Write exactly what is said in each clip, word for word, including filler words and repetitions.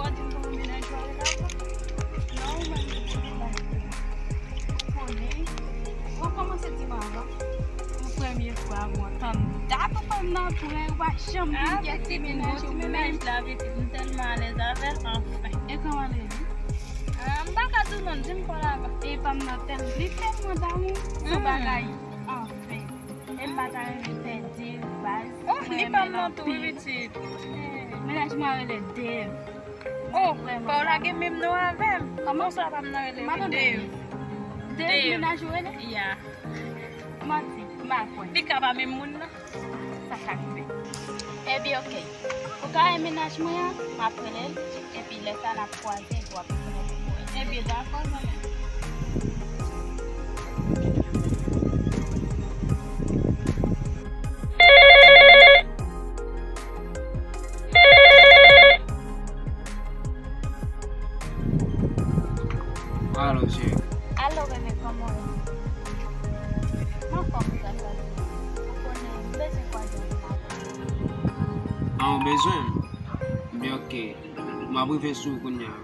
Ou di m kòman mennaj ou a rele avan? Non, ou menm, ou di m pa rele. Ou konnen, w ap kòmanse di m avan. Pou premye fwa, mwen tann dat ou pa nan prè, ou pa janm di m kiyès ki mennaj ou, mennaj la, pitit, m tèlman alèz avè l, anfen. E kòman l rele? Ah, m pa ka di w non, di m pa l avan. E pa m nan tèl, li tèlman damou, se yon bagay, anfen. E m pa ta renmen pèdi l, baz. Oh, li pa m nan tou, wi, pitit. Mennaj mwen rele Dave. Oh, pa w lage menm non avè m. Kòman? Kòman sa pa m nan rele Dave? Dave, mennaj ou rele? Ya. Manti, m pa kwè. Li ka pa menm moun nan. Sa ka rive. Ebyen, oke. Ou ka wè mennaj mwen an, m ap rele l, epi lè sa n ap kwaze, epi w ap rekonèt ou. Ebyen, dakò, zanmi. Alo, cheri. Alo, bebe, kòman w ye? M anfòm, grasa Dye. Ou konnen, m bezwen kwaze ansanm avè w. Ah, ou bezwen m? Byen, oke. M ap rive sou ou kounye a.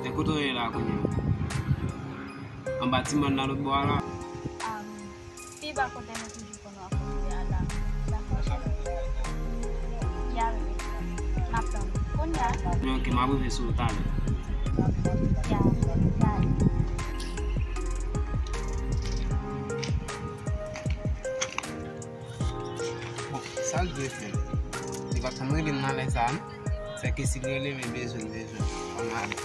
E kote w ye la kounye a? Anba ti mòn nan lòt bò a la? Ah, wi. Pi ba kote nou toujou konn rankontre a la. Dakò, cheri? Ya, bebe. M ap tann ou. Kounye a? Byen, oke, m ap rive sou ou talè. Ya, bye. Bon, sa l dwe fè? Li pa t konn rele m nan lè sa a, non? Sèke si l rele m, e bezwen, bezwen. Ann ale.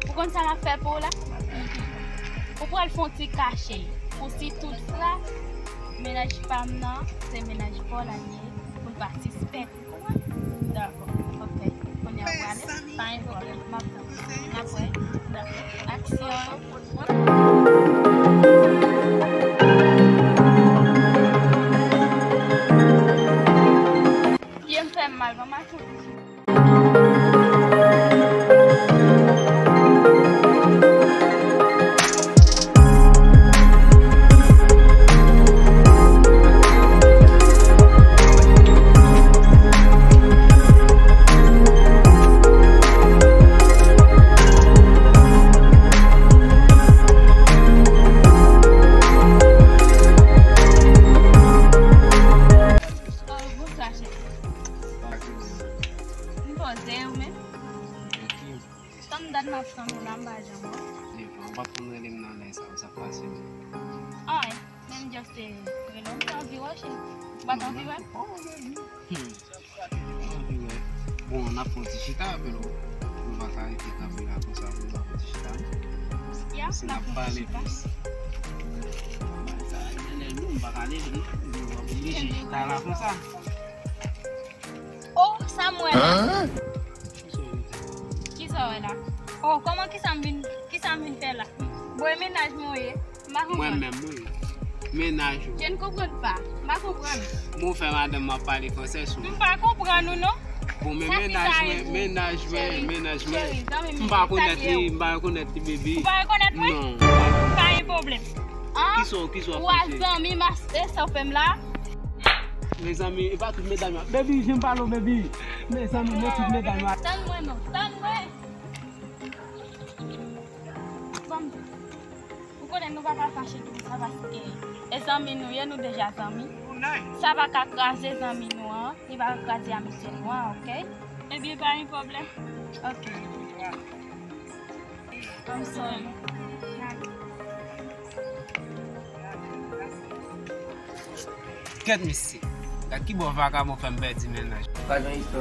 Ou konn sa l ap fè pou w la? Ou pral fè yon ti kache pou si tout fwa mennaj pa m nan, se mennaj pa w la l ye, pou l pa sispèk. Dakò, oke. Kounye a w prale? Pa gen pwoblèm. M ap tann. N ap wè. Dakò. Aksyon. Pye m fè m mal, ban m atann. Bonswa, cheri. M poze, ou menm? Tann dat m ap tann ou la, m pa janm wè w. Epa, ou pa t konn rele m nan lè sa, sa pase menm. Anyen, men m just te rele w, m te anvi wè w, cheri. Ou pa t anvi wè m? Hmm. Anvi wè. Bon, n ap fè yon ti chita, men nou, nou pa ka rete kanpe la konsa pou nou pa fè yon ti chita, non? Ya, n ap fè yon ti chita. Sa, lè nou, m pa ka leve, non. Nou oblije chita la konsa. Oh, sa m wè la. Hein? Kisa w wè la? Oh, kòman kisa m vin, kisa m vin fè la? Bon, e mennaj mwen w ye? M pa konprann. Mwen menm, wi. Mennaj ou. Je ne comprends pas. M pa konprann. Bon, fè madanm mwen ap pale fransè sou. M pa konprann ou non. Bon, men mennaj mwen, mennaj mwen, mennaj mwen. M pa rekonèt li, m pa rekonèt li, baby. Ou pa rekonèt mwen? Non. Pa gen pwoblèm. An? Kisa w, kisa w ap fè? Ou a zanmi m a, e sa w fè m la? Mezanmi, e pa tout medam yo. Baby, jen pale w, baby. Mezanmi, men tout medam yo. Tann mwen non, tann mwen. Ban m di. Ou konnen nou pa ka fache konsa paske e zanmi nou ye, nou deja zanmi. Sa pa ka kraze zanmi nou an, li pa ka kraze amitye nou an, oke? Ebyen, pa gen pwoblèm. Oke. I'm sorry. Kèt mesye, gad ki bò vakabon fè m pèdi mennaj. Pa gen istwa.